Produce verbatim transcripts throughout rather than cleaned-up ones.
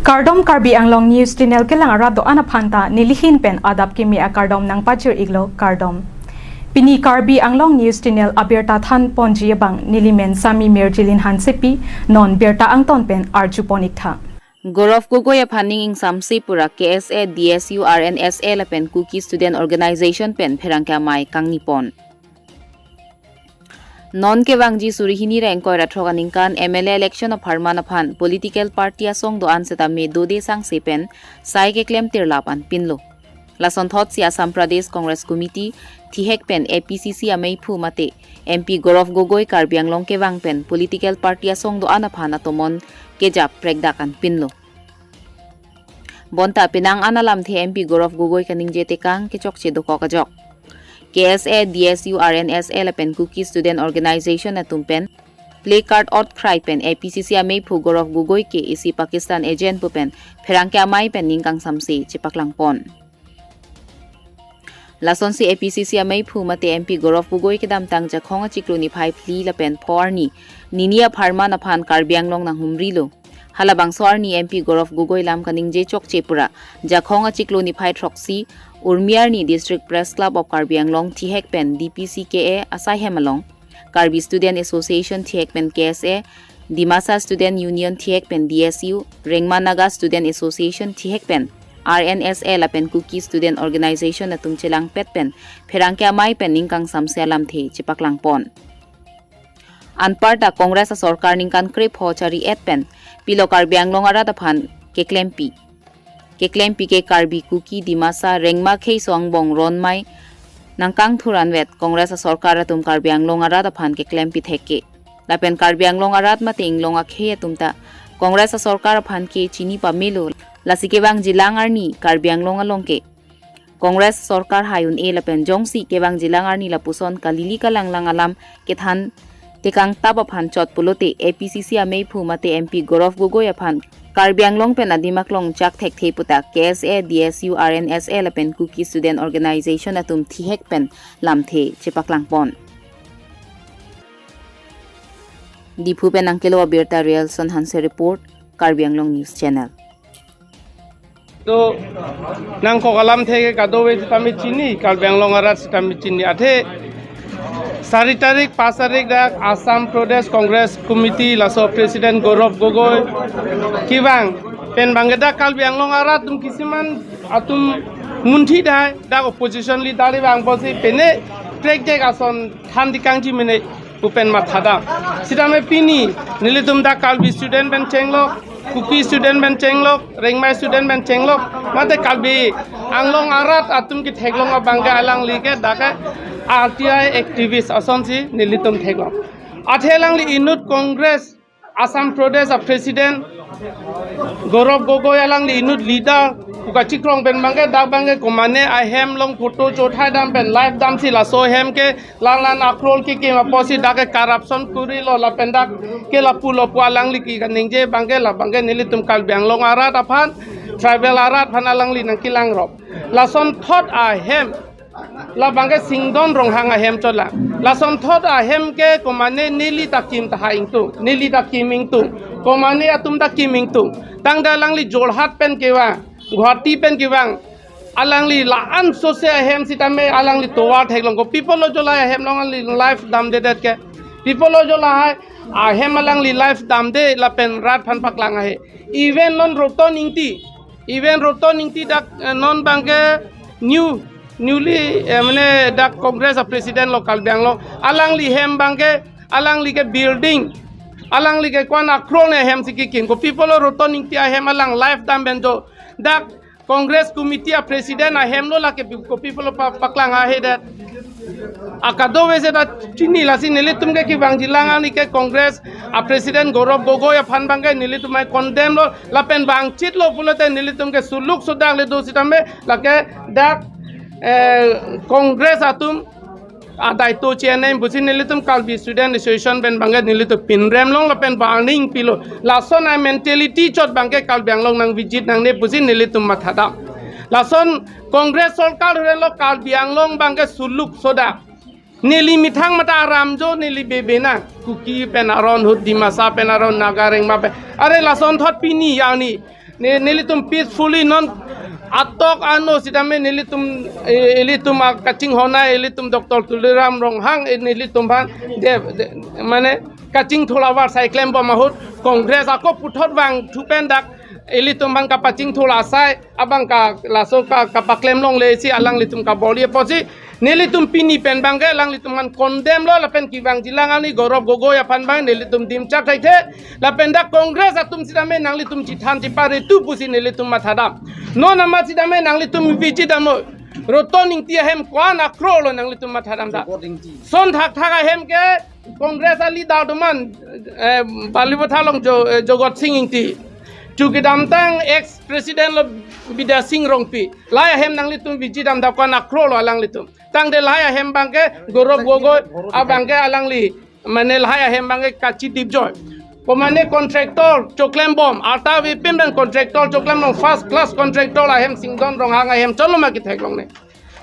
Kardom, Karbi Anglong News Channel kelang arat do-an aphan ta nelihin pen adap kimi akardom nangpachir-iklo, kardom. Pini Karbi Anglong News Channel abirta than ponji abang nelimen Sami Mirjilin Hansepi, non birta angton pen arju pon-iktha. Gaurav Gogoi aphan ning ingsamse pura K S A, D S U, R N S A lapen Kuki Student Organization pen pherangke amei kangni pon. Non kevangji suri hini ra ingkoi ra throk aningkan M L A election apharman aphan political party asong do-an setame dode sangse pen sai keklem tirlap an pinlo. Lasonthotsi Assam Pradesh Congress Committee thihek pen A P C C ameiphu mate M P Gaurav Gogoi Karbi Anglong kevang pen political party asong do-an aphan atomon kejap prekdak an pinlo. Bonta penang an alamthe M P Gaurav Gogoi kaningje tekang kechokche dokok ajok. K S A, D S U, R N S A lapen Kuki Student Organization atum pen placard otkhrai pen A P C C ameiphu Gaurav Gogoi ke isi Pakistan agent pu pen pherangke amei pen ning kangsamse chepaklang pon. Lasonsi A P C C ameiphu mate M P Gaurav Gogoi kedamtang Jakhong achiklo niphai phli lapen pho arni nini apharman aphan Karbi Anglong nanghumrilo. Halabangso arni M P Gaurav Gogoi lam kaningje chokche pura Jakhong achiklo niphai throksi Urmi arni District Press Club of Karbi Anglong thihek pen D P C K A asaihem along, Karbi Student Association thihek pen K S A, Dimasa Student Union thihek pen D S U, Rengma Naga Student Association thihek pen R N S A lapen Kuki Student Organization atum chelangpet pen pherangke amei pen ning kangsamse alamthe chepaklang pon. Anparta Congress asorkar ningkan krepho chari-et pen pilo Karbi Anglong arat aphan keklempi. Keklempi ke Karbi, Kuki, Dimasa, Rengma kheiso angbong ron mei nangkangthur anvet Congress asorkar atum Karbi Anglong arat aphan keklempi thekke. Lapen Karbi Anglong arat mate inglong akhei atum ta Congress asorkar aphan ke chini pamelo. Lasi kevangjilang arni Karbi Anglong along ke Congress sorkar hai un-e lapen jongsi kevangjilang arni lapuson kalili kalanglang alam kethan tekangtap aphan chot pulote A P C C ameiphu mate M P Gaurav Gogoi aphan Karbi Anglong pen adim aklong chak thekthe puta K S A, D S U, R N S A lapen Kuki Student Organization atum thihek pen lamthe chepaklang pon. Diphu pen nangkelo abirta Rielson Hanse report, Karbi Anglong News Channel. To nangkok alamthe ke kadokave sitame chini, Karbi Anglong arat sitame chini. Athe sari tarik, pas tarik dak Assam Pradesh Congress Committee laso President Gaurav Gogoi kevang pen bangke dak Karbi Anglong arat atum kisiman atum munthi dai, dak opposition leader le bang bosi pene prekjak ason than tekangji mene pu pen mathadam. Sitame pini nelitum dak Karbi student pen chenglok, Kuki student pen chenglok, Rengmai student pen chenglok, mate Karbi Anglong arat atum ketheklong abangke alangli ke dak R T I activist asonsi nelitum theklong. Athe alangli inut Congress Assam Pradesh a President Gaurav Gogoi alangli inut leader pu kachikrong pen bangke dak bangke komane ahem along photo chothai dam pen live damsi laso ahem ke lan lan akrol kekim apotsi dak ke corruption kurilo lapen dak ke lapu lapu alangli ke kaningje bangke la bangke nelitum Karbi Anglong arat aphan, tribal arat aphan alangli nangkelangrop. Lasonthot ahem, la bangke Singdon Ronghang ahem chola. Lasonthot ahem ke komane neli ta kim tahai ingtung, neli ta kim ingtung, komane atum ta kim ingtung. Tangte alangli Jorhat pen kevang, Guwahati pen kevang, alangli la-an sose ahem sitame alangli tovar theklong ko. Pi apotlo jo la ahem along alangli live damdedet ke? Pi apotlo jo la hai ahem alangli live damde lapen rat aphan paklang ahe? Even non Roton Ingti, even Roton Ingti dak, eh, non bangke new, newly, eh, mane dak Congress a President lo Karbi Anglong, alangli hem bangke, alangli ke building, alangli ke ko-an akrol ne hem si kekim ko? Pi apotlo Roton Ingti ahem alang live dam pen jo dak Congress Committee a President ahem lo lake pi-, ko pi apotlo pa-, paklang ahedet? Akadokave seta chini, lasi nelitum ke kevangjilang arni ke Congress a President Gaurav Gogoi aphan bangke nelitum ai condemn lo lapen vangchitlo pulote nelitum ke suluk sodak le do sitame lake dak, eh, Congress atum adaito chennai pusi nelitum Karbi Student Association pen bangke nelitum pinrem long lapen warning pilo. Lason a mentality chot bangke Karbi Anglong nang visit nangne pusi nelitum mathadam. Lason Congress sorkar hurelo Karbi Anglong bangke suluk sodak. Neli methang mate aram jo neli bebe nang. Kuki pen aron ahut, Dimasa pen aron, Naga Rengma pen. Are lasonthot pini arni Ne, nelitum peacefully non atok ano sitame nelitum, eh, ilitum a kachinghon ai, ilitum Doctor Tuliram Ronghang, eh, nelitum aphan de, de, mane kachingthur avarsai klembom ahut Congress ako puthot vangthu pen dak ilitum aphan kapachingthur asai abang ke laso ke kapaklem longle si alanglitum kabor-i apotsi nelitum pini pen abang ke alanglitum aphan condemn lo lapen kevangjilang ani Gaurav Gogoi aphan abang nelitum dimchak thekthe lapen dak Congress atum sitame nanglitum chethan chepare tu pusi nelitum mathadam. Non amat sitame nanglitum viji damnon. Roton Ingti ahem ko-an akroi lo nanglitum mathadam dak. Son Thakthak ahem ke Congress a leader atum an, eh, Balipathar along Jo-, eh, Jagat Sing Ingti. Chu kedamtang ex president lo Bidya Sing Rongpi. Lahai ahem nanglitum viji dam dak ko-an akroi lo alanglitum. Tangte lahai ahem abang ke Gaurav Gogoi abang ke alangli. Mane lahai ahem abang ke kachidip joi. Komane contractor choklembom. Arta vipim dan contractor choklembom. First class contractor ahem Singdon Ronghang ahem cholo ma kethek longle.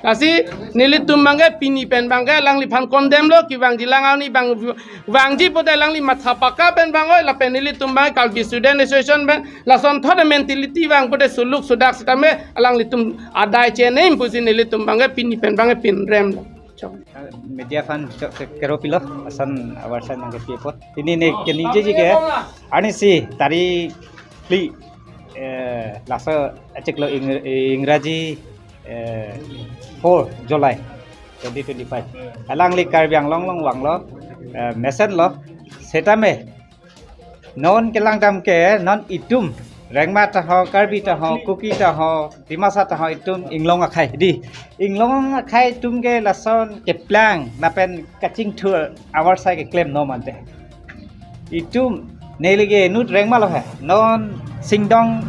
Lasi nelitum abang ke pini pen abang ke alangliphan condemn lo kevangjilang ani abang vangji pote alangli matha paka pen vang oi lapen nelitum abang ke Karbi Student Association pen lason thot mentality vang pote suluk sudak sitame alanglitum adai chenem pusi nelitum abang ke pini pen abang ke pinrem lo. Chok. Media aphan chok ke kero pilo ason avarsai nangkepi apot. Pini ne keningjeji ke arnisi tarik phli, eh, laso achiklo Ing-, Ingraji, eh, four July twenty twenty-five. Alangli Karbi Anglong along vanglo, eh, mesenlo. Setame non kelang dam ke non itum Rengma ta ho, Karbi ta ho, Kuki ta ho, Dimasa ta ho, itum inglong akhei dei. Inglong akhei atum ke lason keplang lapen kachingthur avarsai keklem non mante. Itum neli ke inut Rengma lo he, non Singdon,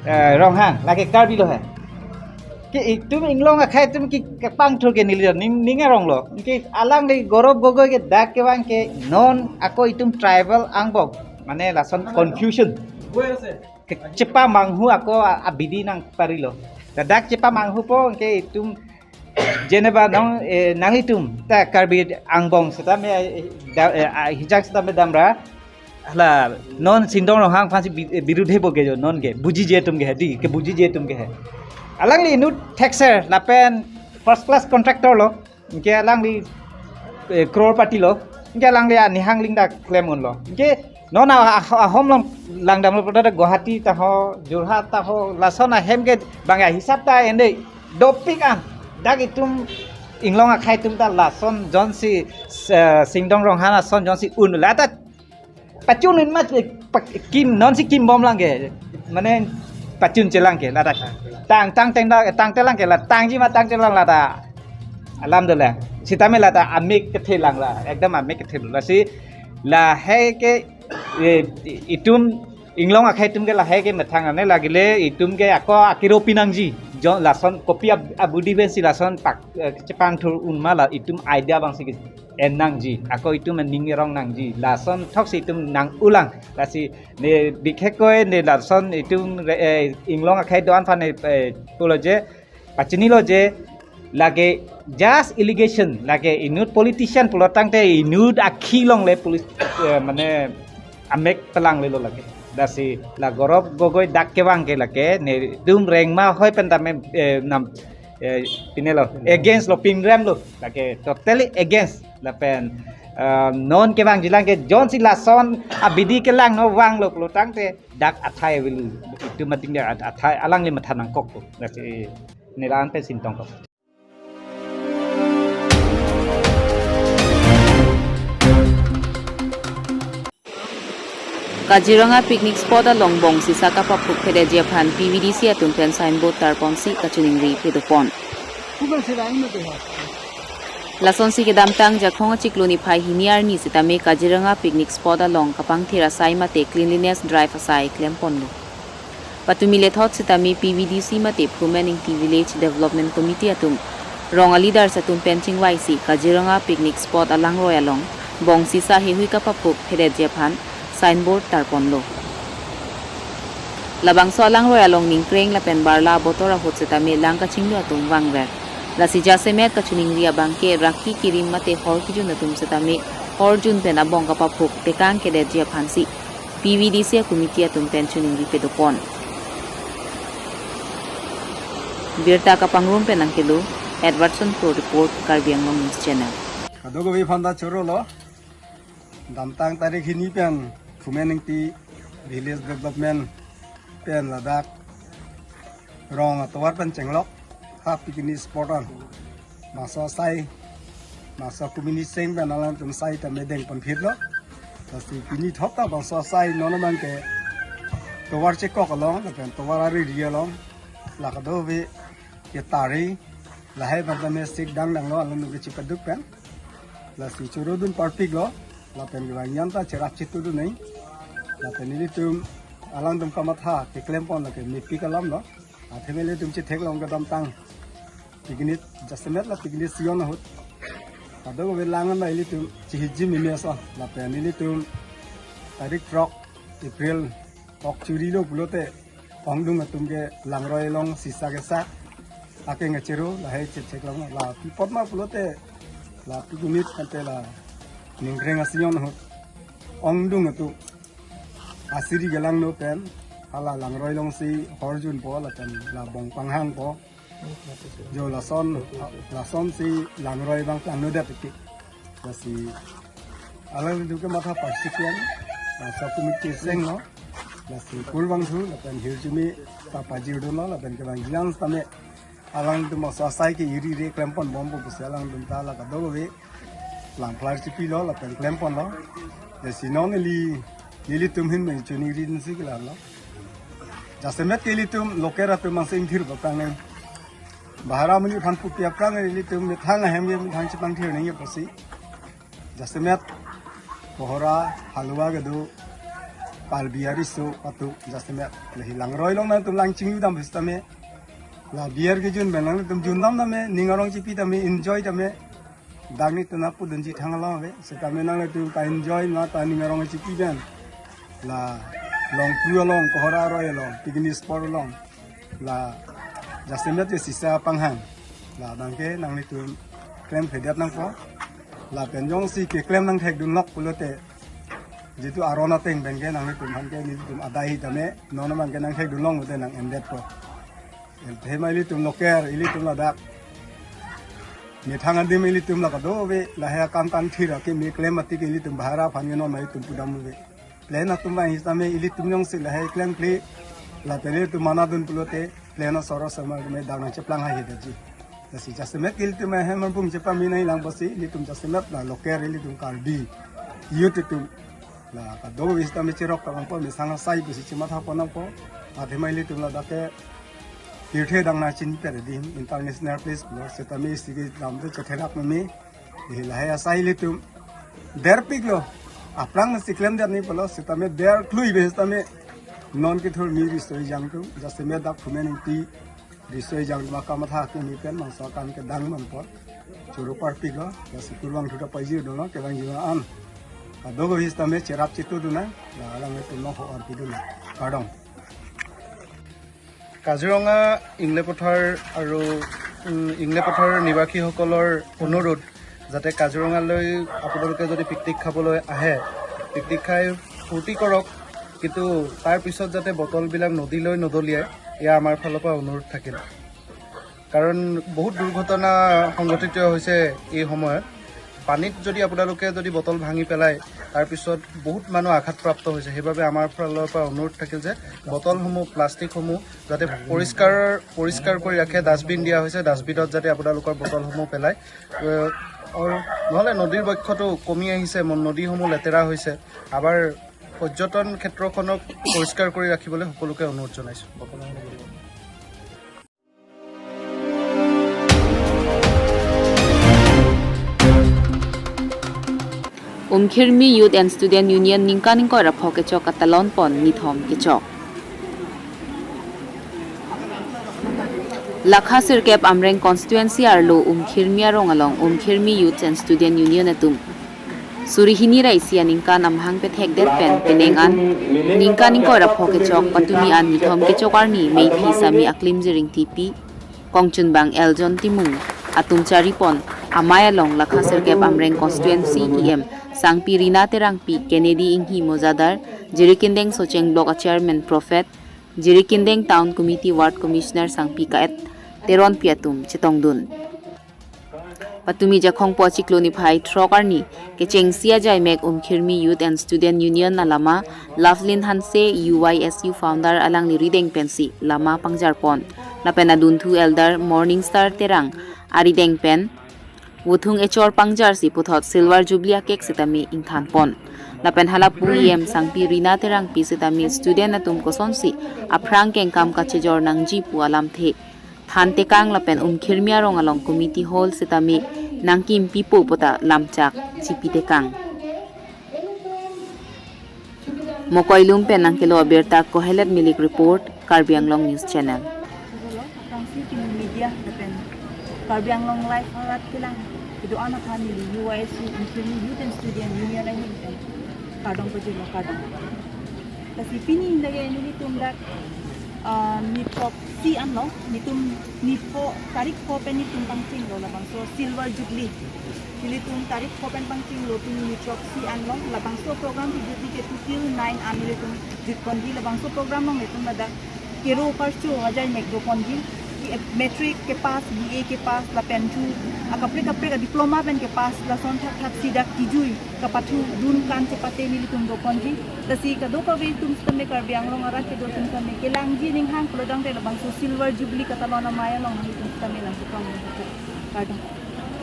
eh, Ronghang lake Karbi lo he. Ke itum inglong akhei atum ke kepangthur ke neli ning, ning arong lo. Ke alangli Gaurav Gogoi ke dak kevang ke non ako itum tribal angbong. Mane lason confusion. Ke chepamanghu ako a-, abidi nangparilo. Ladak chepamanghupo ke itum jeneba nong, eh, nanglitum ta Karbi angbong sitame, eh, da-, eh, ah, hijak sitame damra. Hala non Singdon Ronghang aphansi bi-, eh, birudhe bo ke jo non ke bujije atum ke he dei, kebujije atum ke he. Alangli inut thekser lapen first class contractor lo. Anke alangli, eh, crorepati lo. Anke alangli anihang aling dak klem unlo. Anke non a, a, ahom along lang damlo pada Guwahati ta ho, Jorhat ta ho, lason ahem ke bang ahisap ta ende dopik an. Dak itum inglong akhei atum ta lason jongsi, eh, Singdon Ronghang ason jongsi un la ta pachun in ma, eh, pa-, kim nonsi kimbom lang ke. Mane pachun chelang ke ladak. Tang, tang, tang, tang, tang chelang ke la, tangji ma tang chelang ladak. Alam dolang. Sitame ladak amek kethe lang la. Ekdom amek kethe lang. Lasi lahei ke, eh, itum inglong akhei atum ke lahei ke methang ane lagile itum ke ako akiro pinangji. Jo lason kopi ab-, abudi pensi lason pak, eh, chepangthur un ma la itum idea abangsi ke en nangji, ako itum aning arong nangji, lason thoksi itum nang-ulang, lasi ne bikhekoi ne lason itum re-, eh, inglong akhei do-an aphan, eh, pulo je, pachinilo je, lake just allegation, lake inut politician pulo tangte inut akhi longle police, eh, mane amek pelanglelo lake. Lasi la Gaurav Gogoi dak kevang ke lake, ne itum Rengma hoi pen tame, eh, nam, eh, pinelo, against lo, pinrem lo, lake totally against. Lapen, eh, non kevangjilang ke jongsi lason abidi kelang non vanglo pulo tangte dak athai avelo. Itum ating dak athai alangli matha nangkok ko. Lasi ne la-an pen sintong ko. Kaziranga picnic spot along bongsisa kapaphuk phedetji aphan P V D C atum pen signboard tarponsi kachiningri pedopon. Lasonsi kedamtang Jakhong achiklo niphai hini arni sitame Kaziranga picnic spot along kapangthir asai mate cleanliness drive asai klemponlo. Patumi lethot sitame P V D C mate Phrumen Ingti Village Development Committee atum rong a-leaders atum pen chingvaisi Kaziranga picnic spot alangroi along bongsisa heihui kapaphuk phedetji aphan signboard tarponlo. Labangso alangroi along ningkreng lapen barla abotor ahut sitame lang kachinglu atum vangver. Lasi jasemet kachiningri abangke raki kirim mate hor kijun atum sitame horjun pen abong kapaphuk tekang kedetji aphansi P V D C a-committee atum pen chiningri pedopon. Birta kapangrum pen nangkelo, Edwardson Kro report, Karbi Anglong News Channel. Kadokave aphanta choro lo, damtang tarik hini pen Phumen Engti Village Development pen ladak rong atovar pen chenglok ha picnic spot an. Bangso asai, bangso kumini seng pen alangtum asai ta medeng pon phit lo. Lasi pini thok ta bangso asai non abang ke tovar chekok along, lapen tovar ariri along, la kadokave ketari, lahai bang ta me sik dang dang lo, alangtum ke chipaduk pen. Lasi choro dun parpik lo, lapen kevang yan ta cherap chitu dun nai. Lapen ilitum alangtum kamatha keklem pon lake mepik alam lo. Athema ilitum chetheklong kedamtang picnic, jasemet la picnic season ahut. Kadokave lang an ta ilitum chihijim ime so, lapen ilitum tarik throk April, ok churi lo pulote ongdung atum ke langroi along sisa kesa akeng kachero lahai chetheklong, la pi apot ma pulote la picnic ante la ningreng a-season ahut ongdung atum asiri kelangno pen hala langroi alongsi hor junpo lapen la bong panghangpo. Jo lason, lasonsi langroi abang plangno det piti. Lasi alangtum kematha parsikian, lasi committee seng lo, lasi kurvangthu, lapen hirjume ta pajir dun lo, lapen kevang jian tame alangtum bangso asai ke iri re klem pon bompo pusi alangtum ta la kadokave langphlar chipi lo, lapen klem pon lo. Lasi non ili, ilitum ahin me chuni ri dunsi kelang lo. Jasemet ke ilitum local atum mang sing thir aphrang nang. Bahara amonit aphan pupi aphrang ilitum methang ahem ke methang chepangthir nang ye pusi. Jasemet kohora halua kedo pal beer riso atum jasemet. Lahi langroi along nangtum lang chingdam sitame, la beer kejun pen nangtum jundam tame, ning arong chipi tame, enjoy tame. Dak netum apudunji thang along ave, sitame nangtum ta enjoy ma ta ning arong chipi pen la Longpru along, kohora aroi along, picnic spot along, la jasemet ke sisa panghang, la nangke nanglitum klem phedet nangpo. Lapen jongsi keklem nangthek dunlok pulote, jitu aron ateng pen ke nanglitum aphan ke nelitum adai hi tame, non abang ke nangthek dunlong pulote nang-endetpo. Athema ilitum local, ilitum ladak methang adim ilitum la kadokave lahai akam kangthir ake me klem atik ilitum bahara aphan ke non ilitum pudam ave. Plan atum abang sitame ilitum jongsi lahai klemkle, lapen ilitum mana dun pulote plan asor asomar me dang nangcheplang hai hedaji. Lasi jasemet ilitum ahem arpum chepami nanglang pusi ilitum jasemet la local ilitum Karbi youth atum la kadokave sitame cherok ta nangpo, mesang asai pusi chematha pon nangpo. Athema ilitum ladak ke tirthe dang nangchinipet adim international place lo, sitame isi kedam te chetherak meme. Lahai asai ilitum derpik lo. Aphrang si klemdet nangpo lo, sitame derklui ave sitame non kethur mi riso ejang atum, jasemet dak Phumen Engti riso ejang atum akamatha kimi pen bangso akam kedang manpo. Choro parpik lo, lasi kurvangthu ta pajir dun lo, kevang jiwa an. Kadokave sitame cherap chitu dun nang, la alanglitum lo ho arpi dun nang. Kardom. Kaziranga ইংলেপথাৰ আৰু, উম, ইংলেপথাৰ নিবাসীসকলৰ অনুৰোধ, যাতে কাজিৰঙালৈ আপোনালোকে যদি পিকনিক খাবলৈ আহে, পিকনিক খাই ফূৰ্তি কৰক, কিন্তু তাৰ পিছত যাতে বটলবিলাক নদীলৈ নদলিয়ায়, এয়া আমাৰ ফালৰ পৰা অনুৰোধ থাকিল। কাৰণ বহুত দুৰ্ঘটনা সংঘটিত হৈছে এই সময়ত। পানীত যদি আপোনালোকে যদি বটল ভাঙি পেলায়, তাৰপিছত বহুত মানুহ আঘাতপ্ৰাপ্ত হৈছে। সেইবাবে আমাৰ ফালৰ পৰা অনুৰোধ থাকিল যে বটলসমূহ, প্লাষ্টিকসমূহ যাতে পৰিষ্কাৰ, পৰিষ্কাৰ কৰি ৰাখে। ডাষ্টবিন দিয়া হৈছে, ডাষ্টবিনত যাতে আপোনালোকৰ বটলসমূহ পেলায়। এ, আৰু নহ'লে নদীৰ বক্ষটো কমি আহিছে, ম-, নদীসমূহ লেতেৰা হৈছে। আমাৰ পৰ্যটন ক্ষেত্ৰখনক পৰিষ্কাৰ কৰি ৰাখিবলৈ সকলোকে অনুৰোধ জনাইছোঁ। Umkhirmi Youth and Student Union ningkan ingkoi ra pho kechok katalon pon nithom kechok. Lakha sirkep Amreng constituency arlo Umkhirmi arong along Umkhirmi Youth and Student Union atum suri hini ra isi aningkan amahang pethekdet pen penang an ningkan ingkoi ra pho kechok patumi an nithom kechok arni meiphi Sami Aklim Jiring T P, kongchunbang Eljon Timung atum chari pon amei along Lakha sirkep Amreng constituency E M Sangpi Rina Terangpi, Kennedy Inghi Mojadar, Jirikindeng Socheng Block a Chairman Prophet, Jirikindeng Town Committee Ward Commissioner Sangpi Kaet, Teronpi atum chetongdun. Patumi Jakhong pu achiklo niphai throk arni kechengsi ajaimek Umkhirmi Youth and Student Union alama Lovelyn Hanse, U Y S U founder, alangli arideng pensi lama pangjarpon. Lapen adunthu Elder Morning Star Terang arideng pen vothung echor pangjarsi puthot Silver Jubilee a-cake sitame ingthanpon. Lapen halapu E M Sangpi Rina Terangpi sitame student atum kosonsi aphrang kengkam kachejor nangji pu alamthe thantekang lapen Umkhirmi arong along community hall sitame nangkimpipo puta lamchak chipitekang. Mokoilum pen nangkelo abirta Kohelet Milik report, Karbi Anglong News Channel. Aphrangsi pini media lapen Karbi Anglong Live arat kelang kedo-an aphan neli U Y S U Umkhirmi Youth and Student Union ahin pen kardom pajirlo, kardom. Lasi pini lake nelitum dak, ah, nithroksi anlo, nelitum nipho, tarik pho pen nelitum pangchenglo labangso Silver Jubilee. Nelitum tarik pho pen pangchenglo, pini nithroksi anlo, labangso program kejut ke two till nine an nelitum jutponji. Labangso program along nelitum ladak kero karcho ajaimek doponji. Matric kepass, B A kepass, lapen thu akaprek kaprek a-diploma pen kepass, lason thakthak si dak tijui kapathudun kan chepate nelitum doponji. Lasi kadokave atum sitame, Karbi Anglong arat kedo atum sitame kelangji aning hang pulotangte labangso Silver Jubilee katalon amei along nanglitum sitame nangketong. Kardom.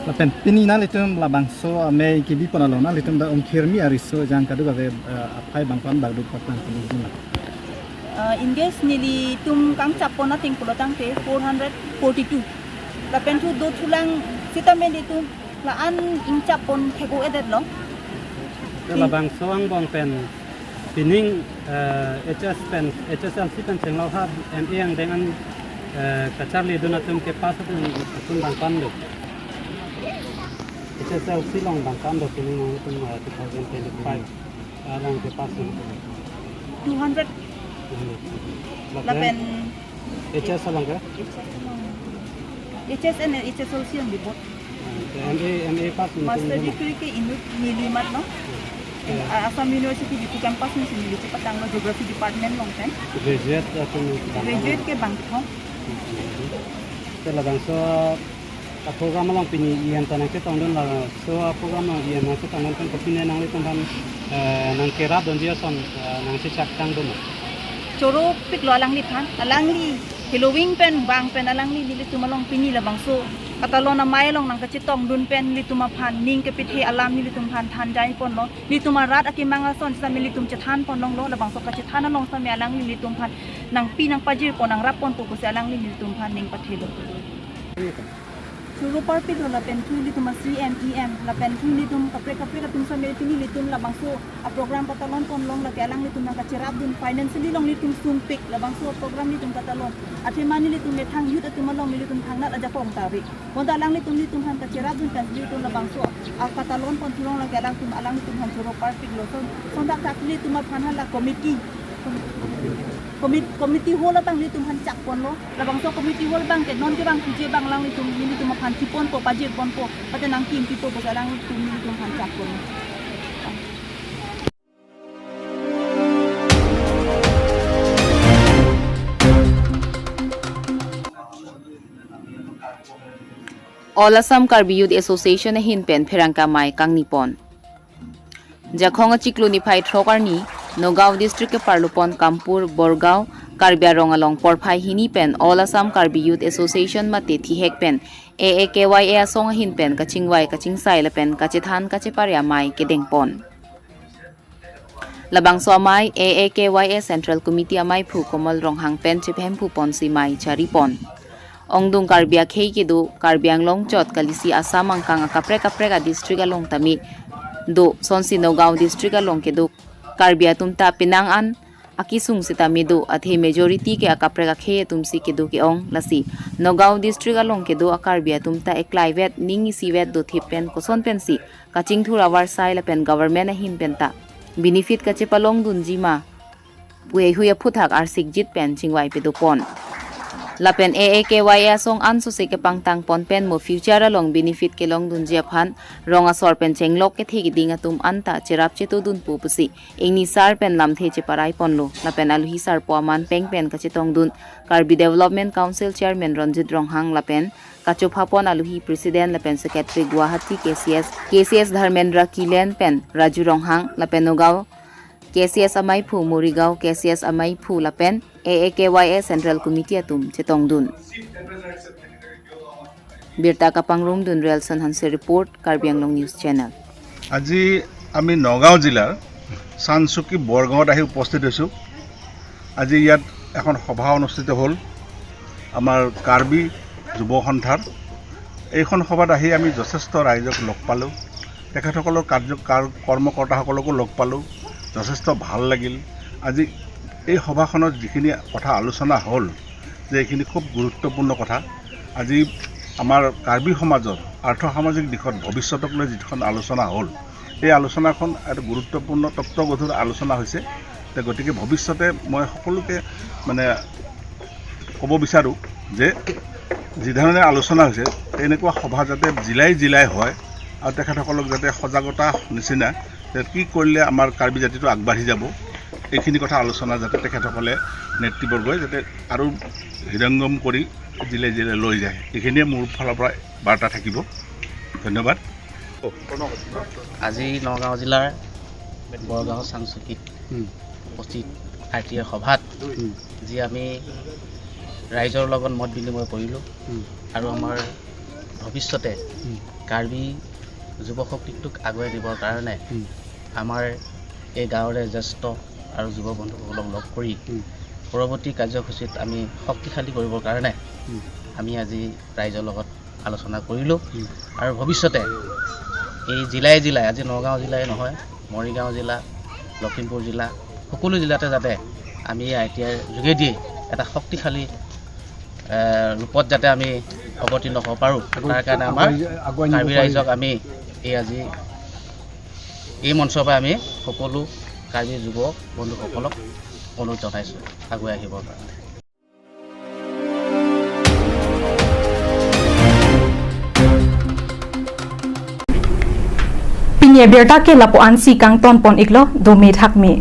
Lapen pini nanglitum labangso amei kebipon along nanglitum dak Umkhirmi ariso jang kadokave, eh, aphai bangphan bak duk patang pini jima. Eh, in case nelitum kangchappon ating pulotangte four hundred forty-two. Lapen thu dothulang sitame nelitum la-an ingchappon thek-o-edetlo. Te labangso angbong pen pining, eh, H S pen, H S L C pen chenglo ha M A angdeng an, eh, kacharlidun atum kepass atum, atum bangphan do. H S L C along bangphan do pining nangtum, eh, two thousand twenty-five along kepass atum. Two hundred. Two hundred. Lapen Lapen H S along ke? H S along. H S and H S L C along dipot. Ah, M A, M A pass ni Master tum degree ke inut neli mat no. Eh. Ah, Assam University Diphu campus ni si neli chepatanglo Geography Department along pen. Graduate atum ni bang Graduate ke bangkethom. Te labangso a-program along pini E M ta nangchetongdun, laso a-program along E M nangchetongdun pen kopine nanglitum aphan, eh, nangkerapdunji ason, eh, nangchechaktangdun. Choropiklo alangliphan, alangli heloving pen bang pen alangli nelitum along pini labangso katalon amei along nangkachetongdun pen nelitum aphan ning kepethe alam nelitum aphan thanjaiponlo. Nelitum arat akemang ason sitame nelitum chethanponlonglo, labangso kachethan along sitame alangli nelitum aphan nangpi nangpajirpon nangrapponpo pusi alangli nelitum aphan ning pathelo. Choro parpiklo lapen thu nelitum a-C M, E M, lapen thu nelitum kaprek kaprek atum sitame pini nelitum labangso a-program katalonponlong lake alanglitum nangkacherapdun, financially along nelitum sungpik labangso program nelitum katalon. Athema nelitum methang youth atum along nelitum thangnat ajakong ta ave. Bonta alanglitum nelitum aphan kacherapdun pen nelitum labangso akatalonpon thulong lake alangtum, alanglitum aphan choro parpiklo. Son, sonthakthak nelitum aphan hala committee, commit-, committee hall abang nelitum aphan chakponlo. Labangso committee hall abang ke non kevang puje abang alanglitum nelitum aphan kiponpo, pajirponpo, pate nangkimpipo pusi alanglitum nelitum aphan chakponlo. All Assam Karbi Youth Association ahin pen pherangke amei kangnipon. Jakhong achiklo niphai throk arni, Nagaon District keparlupon Kampur, Borgaon, Karbi Anglong along porphai hini pen All Assam Karbi Youth Association mate thihek pen A A K Y A asong ahin pen kachingvai kachingsai lapen kachethan kacheparya amei kedengpon. Labangso amei A A K Y A Central Committee ameiphu Komal Ronghang pen chephemphuponsi amei charipon. Ongdung Karbi akhei kedo, Karbi Anglong chot kalisi Assam angkang akaprek kaprek a-district along tame do, sonsi Nagaon District along kedo Karbi atum ta penang an akesung sitame do, athe majority ke akaprek akhei atumsi kedo ke-ong, lasi Nagaon District along kedo a-Karbi atum ta eklaivet ning isivet dothip pen koson pensi kachingthur avarsai lapen government ahin pen ta benefit kachepalongdunji ma pu heihui aphuthak arsikjit pen chingvai pedopon. Lapen A A K Y A asong ansose kepangtang pon pen mo future along benefit kelongdunji aphan rong asor pen chenglok kethe keding atum anta cherap chetodunpo pusi ingni sar pen lamthe cheparai ponlo. Lapen aluhi sarpo aman peng pen kachetongdun Karbi Development Council Chairman Ronjit Ronghang lapen kachopha pon aluhi President lapen Secretary Guwahati K C S, K C S Dharmendra Kilen pen Raju Ronghang lapen Nagaon K C S amaiphu, Morigaon K C S amaiphu lapen A A K Y A Central Committee atum chetongdun. Birta kapangrumdun Relson Hanse report, Karbi Anglong News Channel. আজি আমি নগাঁও জিলাৰ চানচুকী বৰগাঁৱত আহি উপস্থিত হৈছোঁ। আজি ইয়াত এখন সভা অনুষ্ঠিত হ'ল আমাৰ কাৰ্বি যুৱ সন্থাৰ। এইখন সভাত আহি আমি যথেষ্ট ৰাইজক লগ পালোঁ, তেখেতসকলৰ কাৰ্য কাৰ কৰ্মকৰ্তাসকলকো লগ পালোঁ, যথেষ্ট ভাল লাগিল। আজি এই সভাখনত যিখিনি কথা আলোচনা হ'ল যে এইখিনি খুব গুৰুত্বপূৰ্ণ কথা। আজি আমাৰ কাৰ্বি সমাজৰ আৰ্থ সামাজিক দিশত ভৱিষ্যতক লৈ যিখন আলোচনা হ'ল, এই আলোচনাখন এটা গুৰুত্বপূৰ্ণ তত্ত্বগধুৰ আলোচনা হৈছে। তে গতিকে ভৱিষ্যতে মই সকলোকে মানে ক'ব বিচাৰোঁ যে যিধৰণে আলোচনা হৈছে, তেনেকুৱা সভা যাতে জিলাই জিলাই হয় আৰু তেখেতসকলক যাতে সজাগতা নিচিনা যে কি কৰিলে আমাৰ কাৰ্বি জাতিটো আগবাঢ়ি যাব, এইখিনি কথা আলোচনা যাতে তেখেতসকলে নেতৃবৰ্গই যাতে আৰু হৃদয়ংগম কৰি জিলাই জিলাই লৈ যায়, এইখিনিয়ে মোৰ ফালৰ পৰা বাৰ্তা থাকিব। ধন্যবাদ। আজি নগাঁও জিলাৰ বৰগাঁও চাংচুকীত উম, উপস্থিত আৰ টি আইৰ সভাত উম, যি আমি ৰাইজৰ লগত মত বিনিময় কৰিলোঁ উম, আৰু আমাৰ ভৱিষ্যতে উম, কাৰ্বি যুৱ শক্তিটোক আগুৱাই নিবৰ কাৰণে উম, আমাৰ এই গাঁৱৰে জ্যেষ্ঠ আৰু যুৱ বন্ধুসকলক লগ কৰি উম, পৰৱৰ্তী কাৰ্যসূচীত আমি শক্তিশালী কৰিবৰ কাৰণে উম, আমি আজি ৰাইজৰ লগত আলোচনা কৰিলোঁ উম, আৰু ভৱিষ্যতে এই জিলাই জিলাই, আজি নগাঁও জিলাই নহয়, মৰিগাঁও জিলা, লখিমপুৰ জিলা, সকলো জিলাতে যাতে আমি এই আই টি আইৰ যোগেদি এটা শক্তিশালী এ, ৰূপত যাতে আমি অৱতীৰ্ণ হ'ব পাৰোঁ, আগুৱাই- তাৰ কাৰণে আমাৰ আগুৱাই- আগুৱাই নিব কাৰ্বি পাৰি। ৰাইজক আমি এই আজি এই মঞ্চৰ পৰা আমি সকলো কাৰ্বি যুৱ বন্ধুসকলক অনুৰোধ জনাইছোঁ আগুৱাই আহিবৰ কাৰণে। Pini abirta ke lapu-ansi kangton pon iklo, dome thakme.